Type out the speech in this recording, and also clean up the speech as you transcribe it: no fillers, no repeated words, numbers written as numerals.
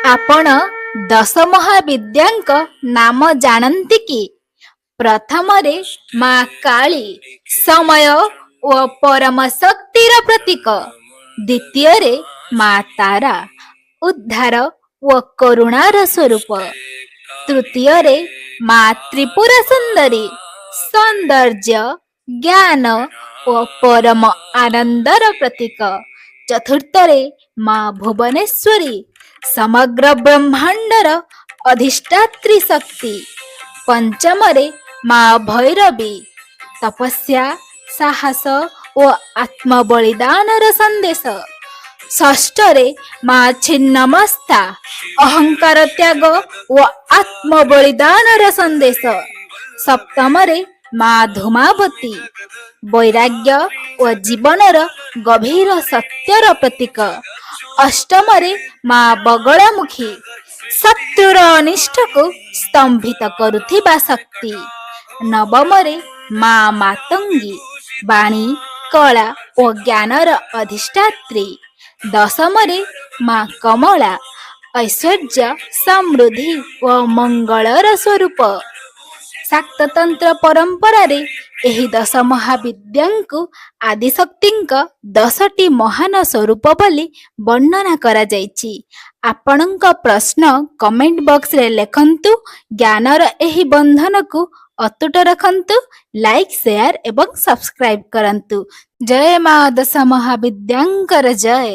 ଆପଣ ଦଶ ମହାବିଦ୍ୟାଙ୍କ ନାମ ଜାଣନ୍ତି କି? ପ୍ରଥମରେ ମା କାଳୀ, ସମୟ ଓ ପରମ ଶକ୍ତିର ପ୍ରତୀକ। ଦ୍ୱିତୀୟରେ ମା ତାରା, ଉଦ୍ଧାର ଓ କରୁଣାର ସ୍ୱରୂପ। ତୃତୀୟରେ ମା ତ୍ରିପୁରା ସୁନ୍ଦରୀ, ସୌନ୍ଦର୍ଯ୍ୟ, ଜ୍ଞାନ ଓ ପରମ ଆନନ୍ଦର ପ୍ରତୀକ। ଚତୁର୍ଥରେ ମା ଭୁବନେଶ୍ୱରୀ, ସମଗ୍ର ବ୍ରହ୍ମାଣ୍ଡର ଅଧିଷ୍ଠାତ୍ରୀ ଶକ୍ତି। ପଞ୍ଚମରେ ମା ଭୈରବୀ, ତପସ୍ୟା, ସାହସ ଓ ଆତ୍ମବଳିଦାନର ସନ୍ଦେଶ। ଷଷ୍ଠରେ ମା ଛିନ୍ନମସ୍ତା, ଅହଙ୍କାର ତ୍ୟାଗ ଓ ଆତ୍ମବଳିଦାନର ସନ୍ଦେଶ। ସପ୍ତମରେ ମା ଧୂମାବତୀ, ବୈରାଗ୍ୟ ଓ ଜୀବନର ଗଭୀର ସତ୍ୟର ପ୍ରତୀକ। ଅଷ୍ଟମରେ ମା ବଗଳାମୁଖୀ, ଶତ୍ରୁର ଅନିଷ୍ଟକୁ ସ୍ତମ୍ଭିତ କରୁଥିବା ଶକ୍ତି। ନବମରେ ମା ମାତଙ୍ଗୀ, ବାଣୀ, କଳା ଓ ଜ୍ଞାନର ଅଧିଷ୍ଠାତ୍ରୀ। ଦଶମରେ ମା କମଳା, ଐଶ୍ୱର୍ଯ୍ୟ, ସମୃଦ୍ଧି ଓ ମଙ୍ଗଳର ସ୍ୱରୂପ। ଶାକ୍ତତନ୍ତ୍ର ପରମ୍ପରାରେ ଏହି ଦଶ ମହାବିଦ୍ୟାଙ୍କୁ ଆଦିଶକ୍ତିଙ୍କ 10ଟି ମହାନ ସ୍ୱରୂପ ବୋଲି ବର୍ଣ୍ଣନା କରାଯାଇଛି। ଆପଣଙ୍କ ପ୍ରଶ୍ନ କମେଣ୍ଟ ବକ୍ସରେ ଲେଖନ୍ତୁ। ଜ୍ଞାନର ଏହି ବନ୍ଧନକୁ ଅତୁଟ ରଖନ୍ତୁ। ଲାଇକ୍, ସେୟାର ଏବଂ ସବସ୍କ୍ରାଇବ କରନ୍ତୁ। ଜୟ ମା ଦଶ ମହାବିଦ୍ୟାଙ୍କର ଜୟ।